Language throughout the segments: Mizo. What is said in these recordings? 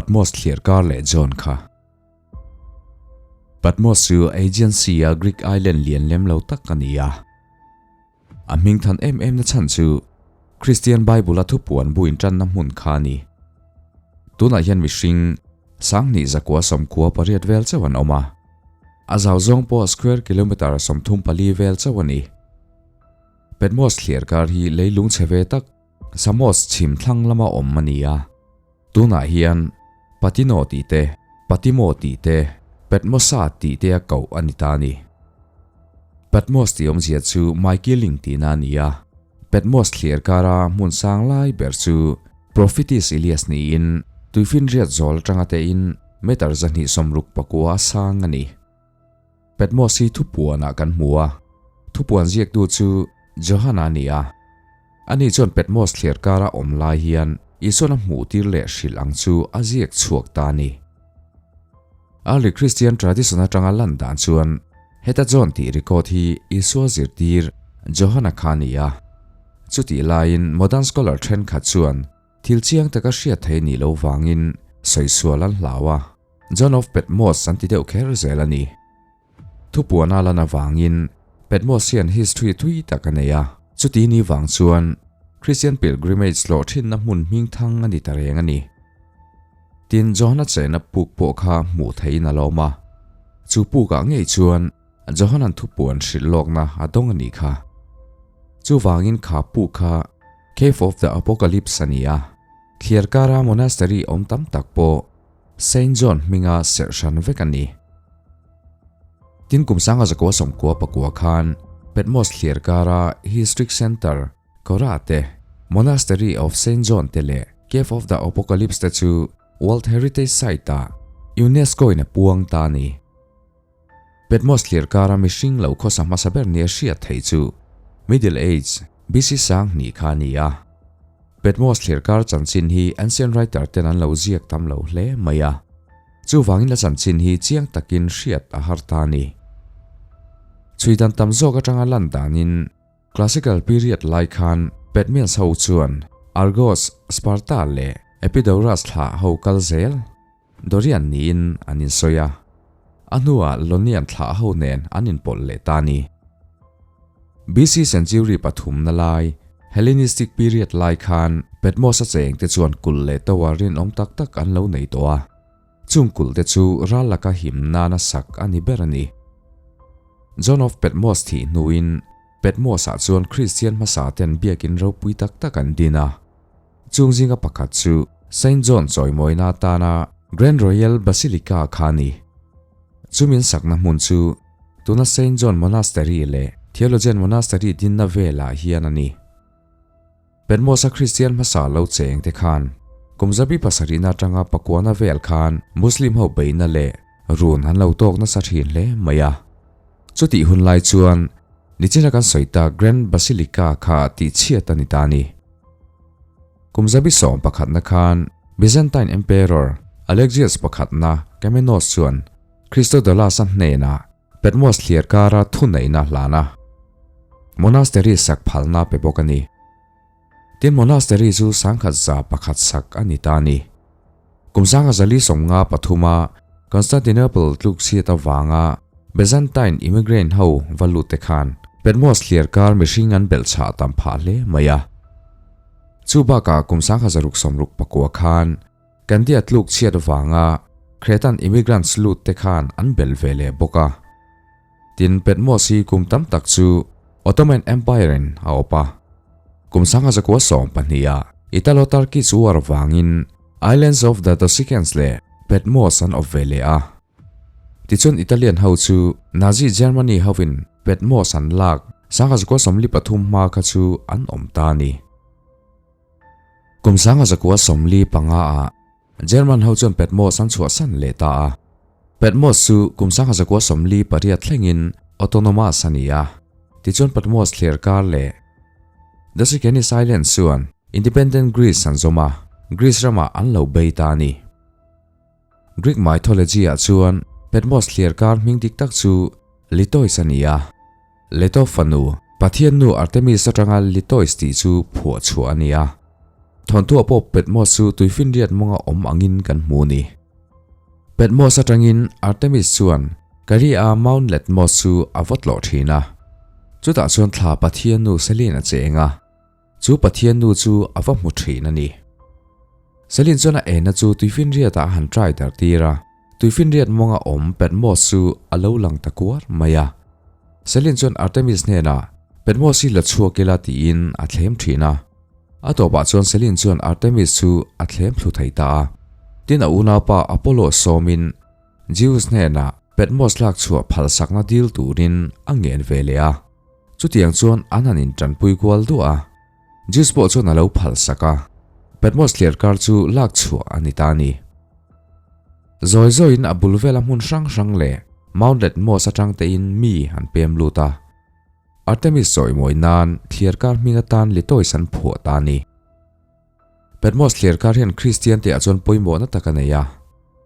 Patmos thliar kar leh John kha. Patmos chu Aegean Sea-a Greek island lian lem lo tak a ni a. A hming than em em na chhan chu Kristian Bible-a thupuan bu intanna hmun kha a ni. Tunah hian mihring sanghnih zakua sawmkua pariat vel chauh an awm a. A zau zawng pawh square kilometre 34 vel chauh a ni. Patmos thliar kar hi leilung chhe ve tak Samos chhim thlang lama awm a ni a. Tunah hian Patino tih te, Patimo tih te, Patmosa tih te a koh a ni ta a ni. Patmos tih awmzia chu Maikiling tihna a ni a. Patmos thliar kara hmun sang lai ber chu Prophitis Elias niin tuifinriat zawl atanga tein meter 264 a sang a ni. Patmos hi thupuanah kan hmu a, thupuan ziaktu chu Johana a ni a. Ani chuan Patmos thliar kara awm lai hian Isuan a hmuh tir leh hrilh ang chu a ziak chhuak ta a ni. Early Christian tradition atanga lan dan chuan heta John tih record hi Isua zirtir Johana kha a ni a. Chutih laiin modern scholar thenkhat chuan thil chiang taka hriat thei nih loh vangin sawisual an hlau a. John of Patmos an ti deuh kher zel a ni. Thupuana lan avangin Patmos hian history thui tak a nei a. Chuti ni vang chuan Christian pilgrimage hlawh thinna hmun hming thang a ni ta reng a ni. Tin, Johana chena puk pawh kha hmuh theihin a la awm a. Chu pukah ngei chuan Johanan thupuan hrilh lawkna a dawng a nih kha. Chuvangin kha puk kha Cave of the Apocalypse a ni a. Thliar kara monastery awm tam tak pawh Saint John hminga serh hran vek a ni. Tin kum 1999 khan Patmos thliar kara Histric Center, Kora te, Monastery of Saint John te leh Cave of the Apocalypse te chu World Heritage Site-ah UNESCO in a puang ta a ni. Patmos thliar kara mihring lo khawsa hmasa ber nia hriat theih chu Middle Age, BC 2000 kha a ni a. Patmos thliar kar chanchin hi ancient writer ten an lo ziak tam lo hle mai a. Chuvangin a chanchin hi chiang takin hriat a har ta a ni. Chhuidan tam zawk atanga lan danin Classical period lai khan Patmians ho chuan Argos, Sparta leh Epidaurus thlah ho kal zel. Dorian niin an insawi a, a hnuah Lonian thlah ho nen an inpawlh leh ta a ni. BC century pathumna lai, Hellenistic period lai khan Patmos a chengte chuan kulh leh tower rinawm tak tak an lo nei tawh a, chung kulh te chu ral laka him nana sak a ni ber a ni. John of Patmos thih hnuin Patmos-ah chuan Kristian hmasa ten biakin ropui tak tak an din a. Chung zinga pakhat chu Saint John chawimawina atana Grand Royal Basilica kha a ni. Chumin sakna hmun chu tuna Saint John Monastery leh Theologian Monastery dinna velah hian a ni. Patmos-a Kristian hmasa lo cheng te khan kum zabi pasarihna atanga pakuana vel khan Muslim ho beihna leh run an lo tawk nasa thin hle mai a. Chutih hun lai chuan nichina kan sawi tak Grand Basilica kha tihchhiat a ni ta a ni. Kum zabi sawm pakhatna khan Byzantine Emperor Alexius pakhatna Komnenos chuan Christodoulos-a hnenah Patmos thliar kara thuneihna hlan a, monastery sak phalna pe bawk a ni. Tin, monastery chu 1101 sak a ni ta a ni. Kum 1053-a Constantinople tluk chhiat avanga Byzantine immigrant ho va lut te khan Patmos thliar kar mihring an belh chhah tam phah hle mai a. Chu bakah kum 1669 khan Candia tluk chhiat avanga Cretan immigrants lut te khan an belh ve leh bawk a. Tin, Patmos hi kum tam tak chu Ottoman Empire in a awp a. Kum 1912-ah Italo-Turkish War vangin Islands of the Dosicans leh Patmos an awp ve leh a. Tichuan Italian ho chu Nazi Germany hovin Patmos an lak 1943 hma kha chu an awm ta a ni. Kum 1945-ah German ho chuan Patmos an chhuahsan leh ta a. Patmos chu kum 1998 thlengin autonomous a ni a. Tichuan Patmos thliar kar leh Dosikenis Island chuan Independent Greece an zawm a, Greece ramah an lo bei ta a ni. Greek mythology-ah chuan Patmos thliar kar hming dik tak chu Litois a ni a. Leto fanu, pathiannu Artemis atanga Litois tih chu phuah chhuah a ni a. Thawnthuah pawh Patmos chu tuifinriat mawnga awm angin kan hmu a ni. Patmos atangin Artemis chuan Karia-a Mount Latmos chu a va tlawh thin a. Chutah chuan thla pathiannu Selene a cheng a, chu pathiannu chu a va hmu thin a ni. Selene chuan a enna chu tuifinriatah a han try dar tir a, tuifinriat mawnga awm Patmos chu a lo lang ta kuar mai a. Selene chuan Artemis hnenah Patmos hi la chhuak ila tiin a thlem thin a. A tawpah chuan Selene chuan Artemis chu a thlem thlu thei ta a. Tin a unaupa Apollo sawmin Zeus hnenah Patmos lak chhuah phalsakna dil turin a ngen ve leh a. Chutiang chuan an han intanpui kual duah a. Zeus pawh chuan a lo phalsak a. Patmos thliarkar chu lak chhuah a ni ta a ni. Zawi zawiin a bul vela hmun hrang hrang leh Mount Latmos atang tein mi an pem lut a. Artemis chawimawi nan thliarkar hming atan Litois an phuah ta a ni. Patmos thliarkar hian Kristian te ah chuan pawimawhna tak a nei a,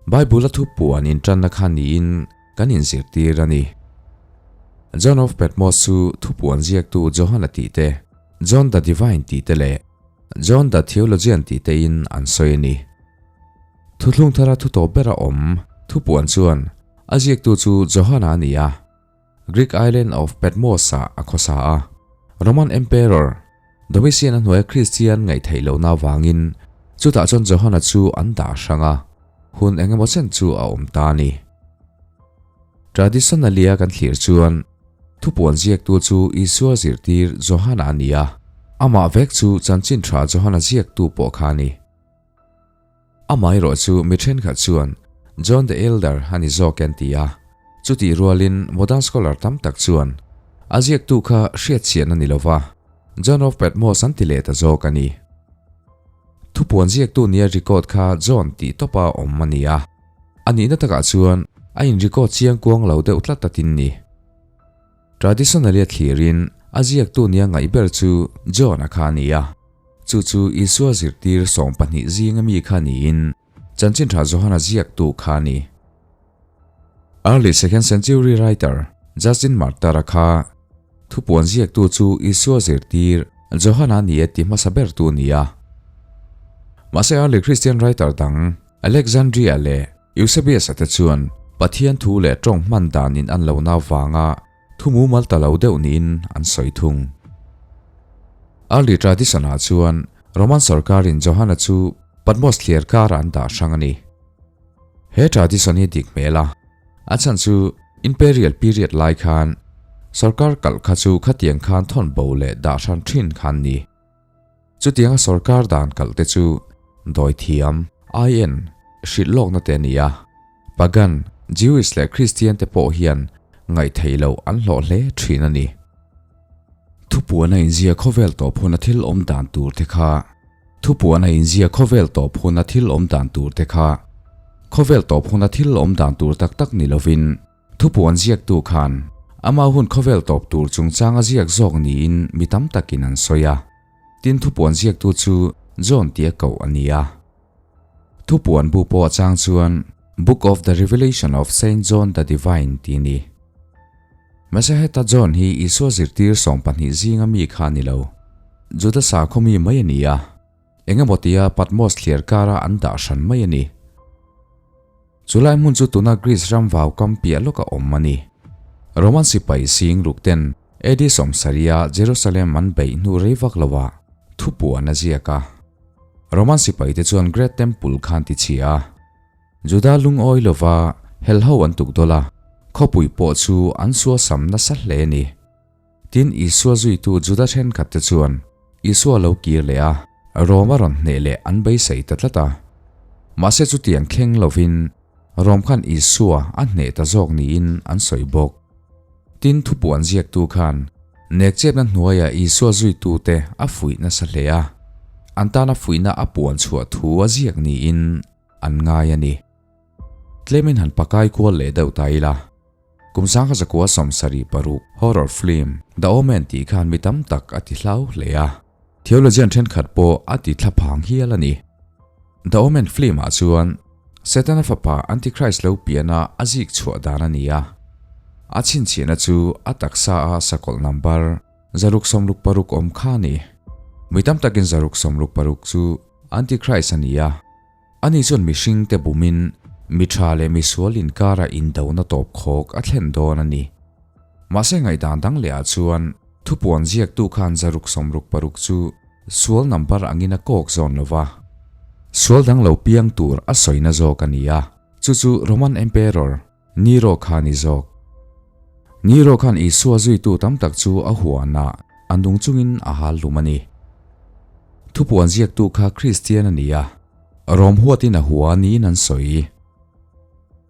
Bible a thupuan intanna kha niin kan inzirtir a ni. John of Patmos chu thupuan ziaktu Johana tih te, John the Divine tih te leh John the Theologian tih te in an sawi a ni. Thuthlung thara thu tawp bera awm thupuan chuan a ziaktu chu Johana a ni a. Greek island of Patmos-ah a khawsa a. Roman Emperor Domitian a hnuaia Kristian ngaihtheih lohna avangin chutah chuan Johana chu an dah hrang a, hun eng emaw chen chu a awm ta a ni. Traditionally-a kan thlir chuan thupuan ziaktu chu Isua zirtir Johana a ni a, amah vek chu chanchin tha Johana ziaktu pawh kha a ni. Amaherawh chu mi thenkhat chuan John the Elder a ni zawk an ti a, chutih rualin modern scholar tam tak chuan a ziaktu kha hriatchhian a ni lova, John of Patmos an ti leh ta zawk a ni. Thupuan ziaktu nia record kha John tih tawpa awm a ni a, a nihna takah chuan a in record chiang kuang lo deuh tlat atin ni. Traditionally a thlirin a ziaktu nia ngaih ber chu John-a kha a ni a. Chu chu Isua zirtir 12 zinga mi kha niin Chanchin Tha Johana ziaktu kha a ni. Early second century writer Justin Martyr-a kha thupuan ziaktu chu Isua zirtir Johana a ni e ti hmasa bertu a ni a. Mahse early Christian writer dang Alexandria leh Eusebius-a te chuan Pathian thu leh tawng hman dan in an lohna avanga Thu mumal ta lo deuh niin an sawi thung. Early tradition-ah chuan Roman sorkarin Johana chu Patmos thliar karah an dah hrang a ni. He tradition hi dik hmel a, a chhan chu Imperial period lai khan sorkar kalh kha chu khatiang khan thawn bo leh dah hran thin kha an ni. Chutianga sorkar dan kalh te chu dawithiam, IN, hrilh lawkna te a ni a. Pagan, Jewish leh Kristian te pawh hian ngaihtheih loh an hlawh hle thin a ni. Thupuan a inzia khawvel tawp huna thil awm dan tur te kha Thupuan a inzia khawvel tawp huna thil awm dan tur te kha khawvel tawp huna thil awm dan tur tak tak ni lovin, Thupuan ziaktu khan ama hun khawvel tawp tur chungchang a ziak zawk niin mi tam takin an sawi a. Tin thupuan ziaktu chu John tia koh a ni a. Thupuan bu pawh a chang chuan Book of the Revelation of Saint John the Divine tih a ni. Mahse heta John hi Isua zirtir 12 zinga mi kha a ni lo. Juda sakhaw mi mai a ni a. Engemaw tia Patmos thliar kara an dah hran mai a ni. Chulai hmun chu tuna Greece ram vau kam piah lawka awm a ni. Roman sipai sing ruk ten AD 70 a Jerusalem an beih hnu rei vak loah thupuan a ziak a. Roman sipai te chuan Great Temple kha an ti chhia a. Juda lungawi lova helho an tuk dawlh a, khawpui pawh chu an suasam nasa hle a ni. Tin, Isua zuitu Juda thenkhat te chuan Isua lo kir leh a, Rome a rawn hneh leh an beisei ta tlat a. Mahse chutiang thleng lovin Rome khan Isua a hneh ta zawk niin an sawi bawk. Tin, thupuan ziaktu khan nekchepna hnuaiah Isua zuitute a fuih nasa hle a, an tana fuihna a puan chhuah thu a ziak niin an ngai a ni. Tlemin han pakai kual leh deuh ta ila. Kum 1976 horror film The Omen tih khan mi tam tak a ti hlau hle a, theologian thenkhat pawh a ti thla phang hial a ni. The Omen film ah chuan Setana fapa Antichrist lo piana a zik chhuah dan a ni a, a chhinchhiahna chu a taksa a sakawlh number 666 awm kha a ni. Mi tam takin 666 chu. Antichrist a ni a. Ani chuan mihringte bumin mi tha leh misual inkara indona tawp khawk a thlen dawn a ni. Mahse ngaihdan dang lehah chuan thupuan ziaktu khan zaruk sawmruk paruk chu sual number angin a kawk zawn lo va. Sual dang lo piang tur a sawina zawk a ni a, chu chu Roman Emperor Nero kha a ni zawk. Nero khan Isua zuitu tam tak chu a huanah a nung chungin a hal hlum a ni. Thupuan ziaktu kha Kristian a ni a, Rom huatin a hua niin an sawi.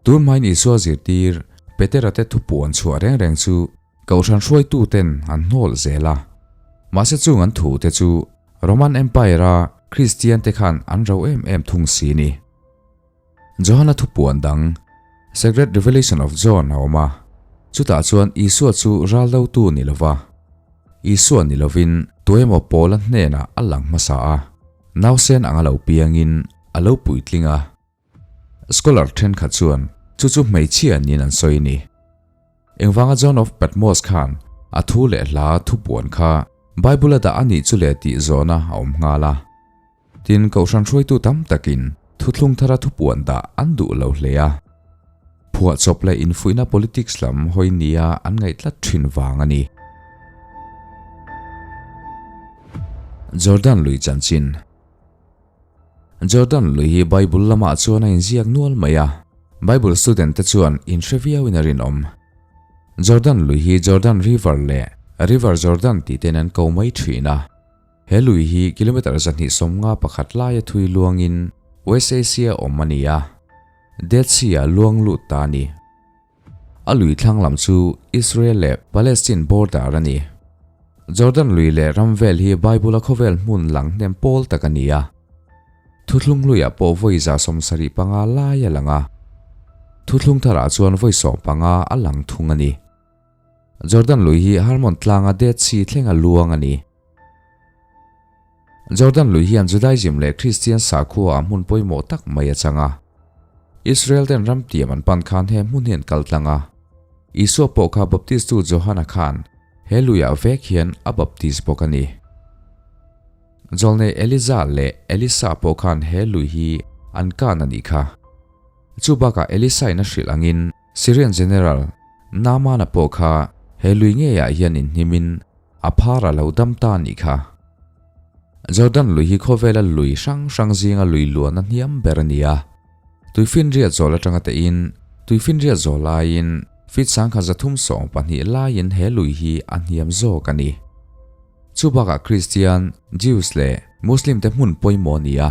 Tun hmain Isua zirtir Petera te thupuan chhuah reng reng chu Kohhran hruaituten an hnawl zel a. Mahse chung an thute chu Roman Empire-a Kristian te khan an ro em em thung si ni. Johana thupuan dang, Sacred Revelation of John a awm a, chutah chuan Isua chu ral dotu ni lova, Isua ni lovin tuemaw Paula hnenah a lang hmasa a, nausen anga lo piangin a lo puitling a. Scholar thenkhat chuan chu chu hmeichhia niin an sawi a ni. Engvanga John of Patmos khan a thu leh hla thupuan kha Bible a dah a nih chu le tih zawhna a awm nghal a. Tin, Kohhran hruaitu tam takin thuthlung thara thupuan dah an duh lo hle a. Phuahchawp leh infuihna politics lam hawi nia an ngaih tlat thin vang a ni. Jordan lui chanchin Jordan lui hi Bible lamah chuan a inziak nual mai a, Bible student te chuan inhre viauin a rinawm. Jordan lui hi Jordan River leh River Jordan tih ten an ko mai thin a. He lui hi kilometre 251 laia thui luangin West Asia awm a ni a, Dead Sea-ah luang lut ta a ni. A lui thlang lam chu Israel leh Palestine border a ni. Jordan lui leh ram vel hi Bible-a khawvel hmun lang hnem pawl tak a ni a. Thuthlung hluiah pawh vawi 75 lai a lang a, thuthlung tharah chuan vawi 15 a lang thung a ni. Jordan lui hi Hermon tlanga Dead Sea thleng a luang a ni. Jordan lui hian Judaism leh Kristian sakhua ah hmun pawimawh tak mai a chang a. Israel ten ram tiam an pan khan he hmun hi an kal tlang a. Isua pawh kha Baptistu Johana khan he luiah vek hian a baptis bawk a ni. Zawlnei Eliza leh Elisa pawh khan he lui hi an kan a nih kha. Chu bakah Elisa in a hrilh angin Syrian General Naaman-a pawh kha he lui ngeiah hian inhnimin a phar a lo dam ta a nih kha. Jordan lui hi khawvela lui hrang hrang zinga lui luan a hniam ber a ni a. Tuifinriat zawl atanga tein tuifinriat zawl laiin feet 1312 laiin he lui hi a hniam zawk a ni. Chu bakah Kristian, Jews leh Muslim te hmun pawimawh a ni a.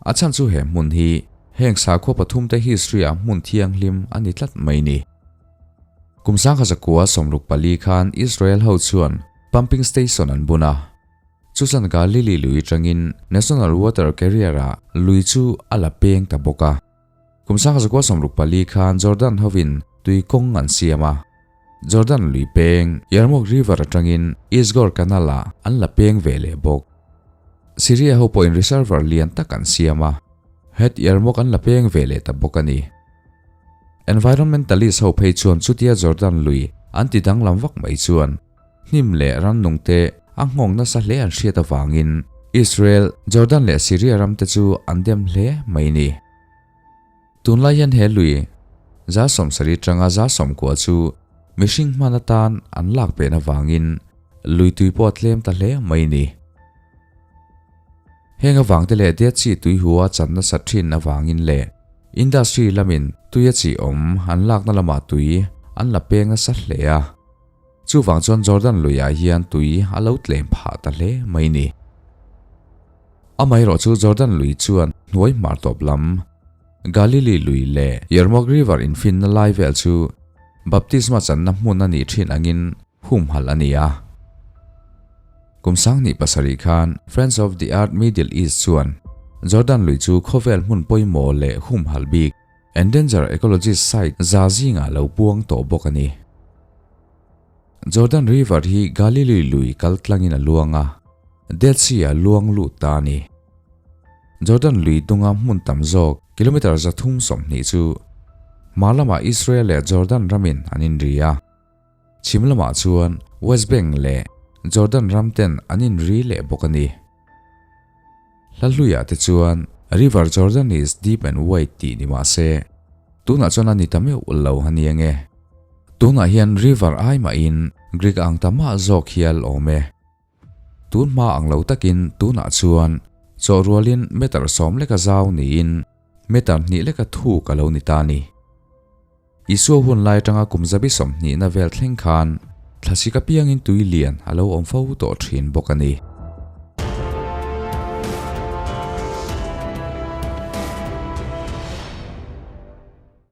A chhan chu he hmun hi heng sakhua pathumte history-ah hmun thianghlim a ni tlat mai ni. Kum 1964 khan Israel ho chuan pumping station an bun a. Chu chuan Galilee lui atangin National Water Carrier-ah lui chu a la peng ta bawk a. Kum 1964 khan Jordan hovin tui kawng an siam a. Jordan lui peng Yarmouk River atangin Isgor Canal-ah an la peng ve leh bawk. Syria ho pawhin reservoir lian tak an siam a, het Yarmouk an la peng ve leh ta bawk a ni. Environmentalist ho phei chuan chutia Jordan lui an ti danglam vak mai chuan hnim leh rannungte a nghawng nasa hle an hriat avangin Israel, Jordan leh Syria ramte chu an dem hle mai ni. Tunlai hian he lui 70 atanga 90 chu mihring hman atan an lak pen avangin lui tui pawh a tlem ta hle mai ni. Heng avangte leh Dead Sea tui hu a chan nasa thin avangin leh industry lamin tui a chi awm an lakna lamah tui an la peng nasa hle a. Chuvang chuan Jordan luiah hian tui a lo tlem phah ta hle mai ni. Amaherawh chu Jordan lui chuan hnuai hmar tawp lam, Galilee lui leh Yarmouk River infinna lai vel chu baptisma channa hmun a nih thin angin humhalh a ni a. Kum 2007 khan Friends of the Earth Middle East chuan Jordan lui chu khawvel hmun pawimawh leh humhalh bik, Endangered Ecologist Site za zingah lo puang tawh bawk a ni. Jordan River hi Galilee lui kal tlangin a luang a, Dead Sea-a luang lut ta a ni. Jordan lui dunga hmun tam zawk kilometre 320 chu hma lamah Israel leh Jordan ramin an inri a. Chhim lamah chuan West Bank leh Jordan ram ten an inri leh bawk a ni. Hla hluiah te chuan River Jordan is deep and wide tih ni mah se, tunah chuan a ni ta meuh lo a ni ange. Tunah hian river ai mahin Greek ang ta mah zawk hial awm e. Tun hma ang lo takin tunah chuan chaw rualin meter 10 leka zau niin meter 2 leka thuk a lo ni ta a ni. Isua hun lai atanga kum 120na vel thleng khan thlasik apiangin tui lian a lo awm fo tawh thin bawk a ni.